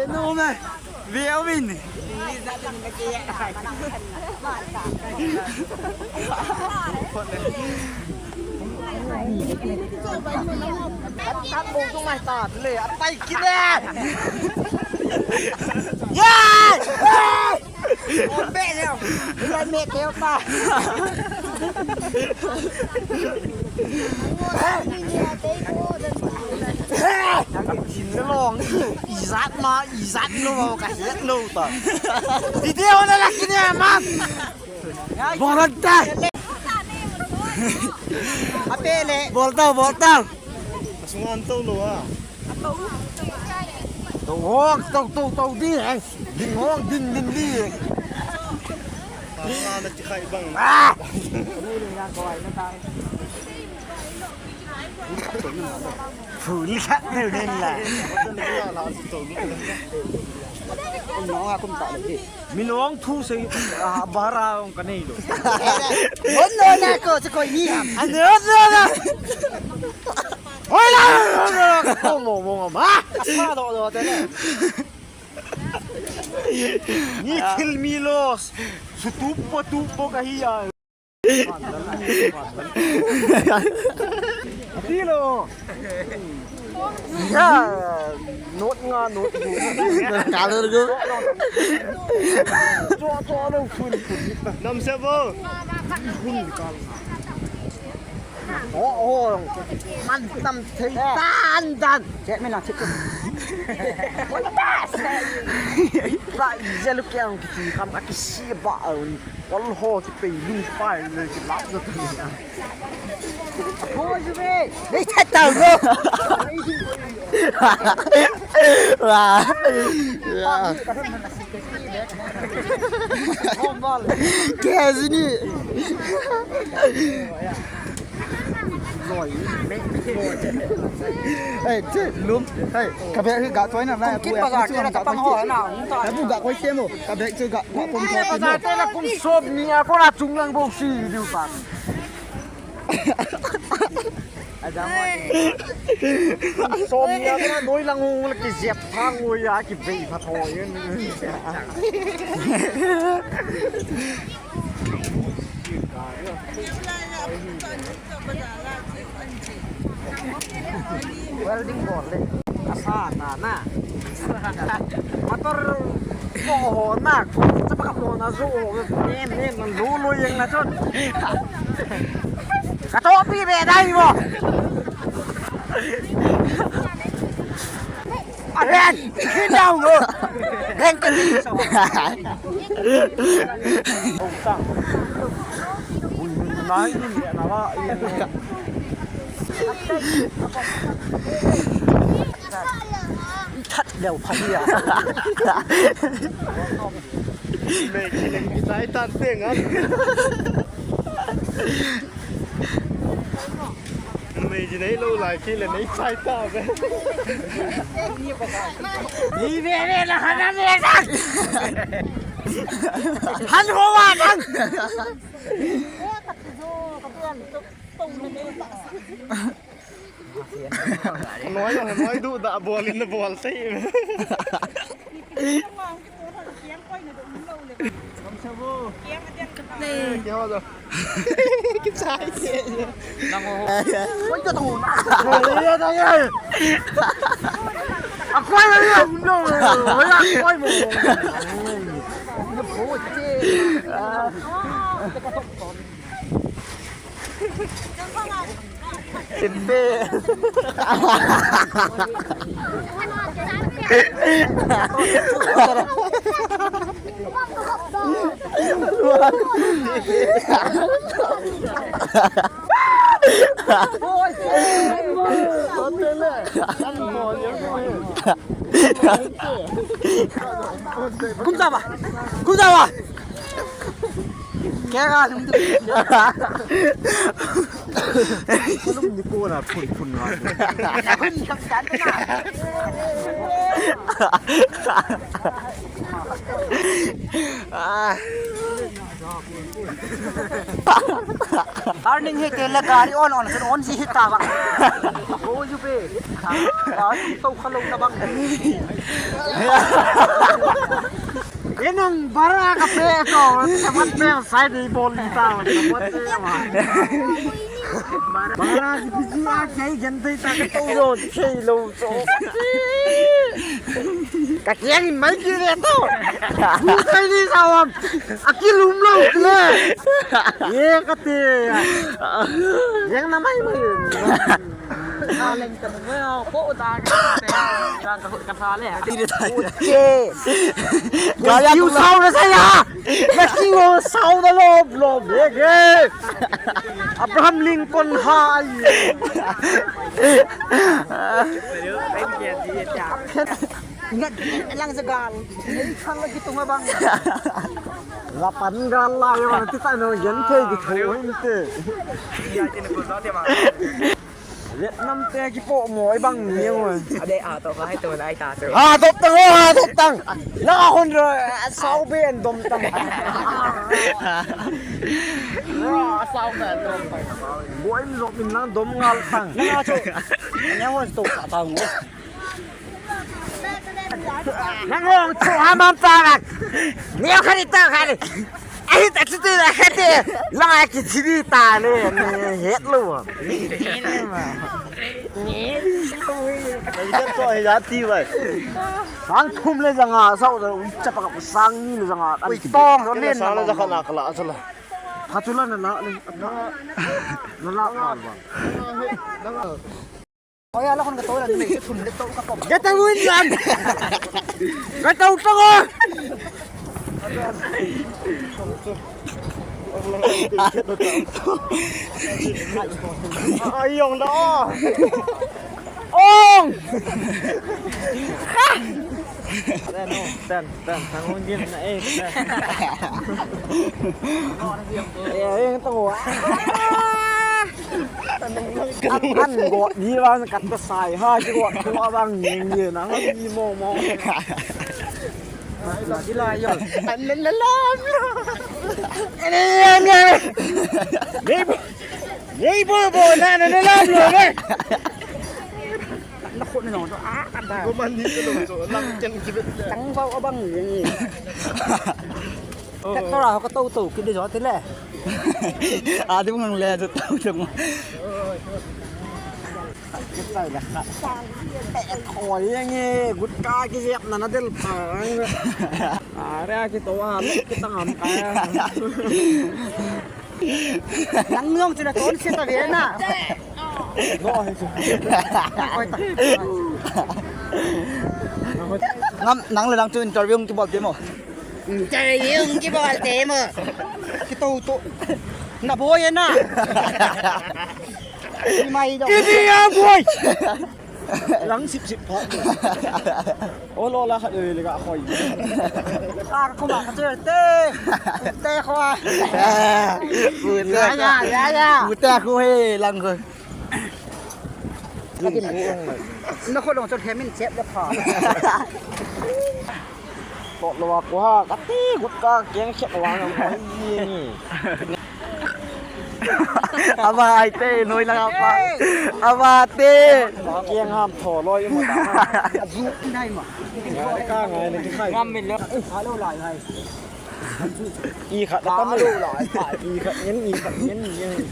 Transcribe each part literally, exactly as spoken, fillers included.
No me. Ve o vin. Tat bou tung mai ta le. Apai kit le. Ye! Ôm beh leo. Lai me keu ta. Jin na long. Ijat ma, ijat lo, ka het lo ta. Video na la kine ma. Bol ta. Ape le. Bol ta, bol ta. Asungan to lo ha. To hong, to, to, to di, eh. Ding hong, ding, ding di, eh. Pangana ti khai bang. Ah! Phuli khat deu den la. Nong a kum ta le. Minong thu sei, ah, bara ong ka nei lo. Bon lo na ko, se koi ni ham. Ano, ano, ano. Oi la, la, la, la, ko mo, mo, ma. Apa do, do, do, do. Ni thil mi los. Su tup po, tup po ka hi a. Tilo. Ya, not nga, not bu. Color ko. Cho, cho lo, phun, phun. Nam se bo. Oh, oh. Man tam thei tan dan. Che me na che. Oi, ta se. Ba, je lu kyang ki kam ka ki si ba. Kol ho ki pei lu pai le ki lap na tu ni. Ho ju be. Nei that tau go. Wa. Wa. Ho mal. Ke ji ni. Hey, che, lum. Hey, ka bag ga toy na na. Kum kit bazar te la chapang ho na, hung ta. Ka bu ga koi te mo. Ka bag che ga, ga pom. Kum kit bazar te la kum som ni a ko na chung lang bo si diu pa. Som ni a ko na noi lang hung la ki jep thang ngoi a ki bei pha thoi. Welding bol le. Asa na na. Motor ko ho na. Chapa ka ho na zo. Nem nem man lo lo yeng na chon. Ka to pi be dai mo. Ahen, kin dau ngo. Hen ka ni so. Ong sang. Bui bui nai ni le na la. That leo pha ya. Me ki le ki tai tan te nga. Mei ji nei lo lai ki le nei chai ta ve. Ni ve ve la hana ve la. Han ho wa nang. Noi, noi du da bol in da bol sei. Nei. Kichai se. Nang ho. Koi ka to na. Koi ya da ya. A koi ya ya no. Ya koi mo. Timbe. Kum ta ba. Kum ta ba. Kya ka lum tu? Lum ni ko na phun phun na. Phun kham chan na. Ah. Turning hi te le gari on on, on ji hi ta ba. Go ju pe. Ka to kha lo na bang. Inang bara ka pe ko, samat pe sai di bol ta, samat pe ma. Bara ki biji a kai gen dei ta ka to jo, sei lo so. Ka kiang in mai ki le to. Bu kai ni sa wam. A ki lum lo le. Ye ka te. Yang na mai mai. Ka leng ka mo ko da ka te. Ka ka ka sa le. Ke. Gaya tu sao na sa ya. Na ki wo sao na lo lo ye ke. Abraham Lincoln ha ai. Ngat lang sa gal. Khang lagi tu nga bang. Lapan gal la yo ti ta no yan ke di ko inte. Vietnam te ki po mo ai bang ni mo. Ade a to ka hai to lai ta to. Ha to ta ho ha to tang. La hon ro sao be en dom tang. Sao be en dom tang. Bo in lo min lang dom ngal tang. Na cho. Ne hon to ka ta mo. Nang hong chu ha mam ta rak. Neo khani ta khani. Ahi ta chu ti la khate. Lang a ki chi di ta le. Ni het lo. Ni to hi ya ti vai. Sang thum le janga sau da u chapa ka sang ni le janga. Ui tong so len sang le na ja khana khala asala. Pha chu la na la le. Na la ma ba. Oi, ala kon ka to la ni, thum le to ka pom. Ka to win lan. Ka to to ko. Ai yong da. Ong. Ten, ten, ten, thang hong gin na eh. Eh, eh, to. An, an go di bang kat ta sai ha, ki go ko bang ni ni na ha ni mo mo. Ila yo. An la la. Ni ni ni. Ni bo bo na na la lo. Na ko ni no. Ah, anda. Ko man ni ko lo so lang ken ki bet. Tang ba bang ni. Tractor a ka to to ki de jo te le. A di mong le to to to. Khoi yang e gutka ki jep na na del pa. Are a ki to a ki tang am ka. Nang nong chu na ton se ta ve na. No, hai chu. Oi ta. Ngam nang le nang chu interview ki bol te mo. Interview ki bol te mo. Ki to to. Na boy na. Mai do. Ki ni a boy. Lang sip sip pha. O lo la khat le ga khoi. Kar ko ma ka te. Te kho. Ya ya ya ya. Pu ta ko he lang ko. Na ko long cho hemin chep le pha. Tot lo ko ha ka ti gutka keng khet wa ngam ni. Ava ai te noi la pa. Ava te. Kiang ham tho loi mo ta. Azu nai ma. Ka ngai ne ki khai. Ngam min lo. Alo lai hai. I kha ta lo lai. I kha ngen i kha ngen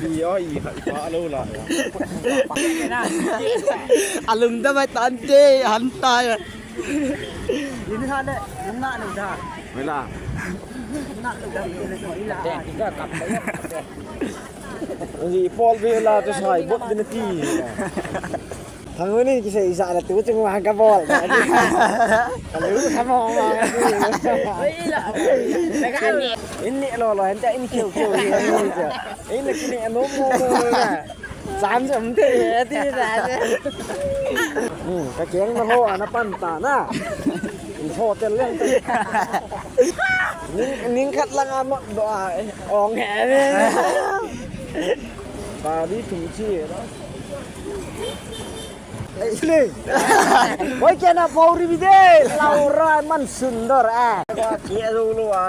i yo i kha pa lo lai. Alung da mai tan te han ta. Ni ha le na lo da. Wela. Na lo da ni lo ila. Ni pol ve la to sai bot din ti. Thang ni ki sei sa la tu chung wa ka bol. Ka lu ka mo ma. Oi la. Ka ni. In ni lo lo han ta in kiu kiu. In ni ki ni mo mo mo. Chan jom te ti da. Hmm, ka keng na ho ana pan ta na. In ho tel leng. Ning, ning khat lang a mo do a. Ong he. Ba di thum chi. Ei le. Oi kena pauri bide. Laura man sundor a. Ye lo lo a.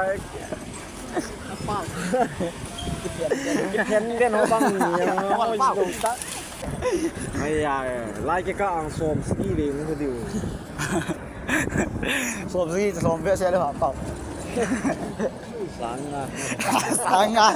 Kiphen den ho bang ni. Ai ya, lai ke ka ang som ski ve mu diu. Som ski, som ve se le ha pau. Sang nga. Sang nga.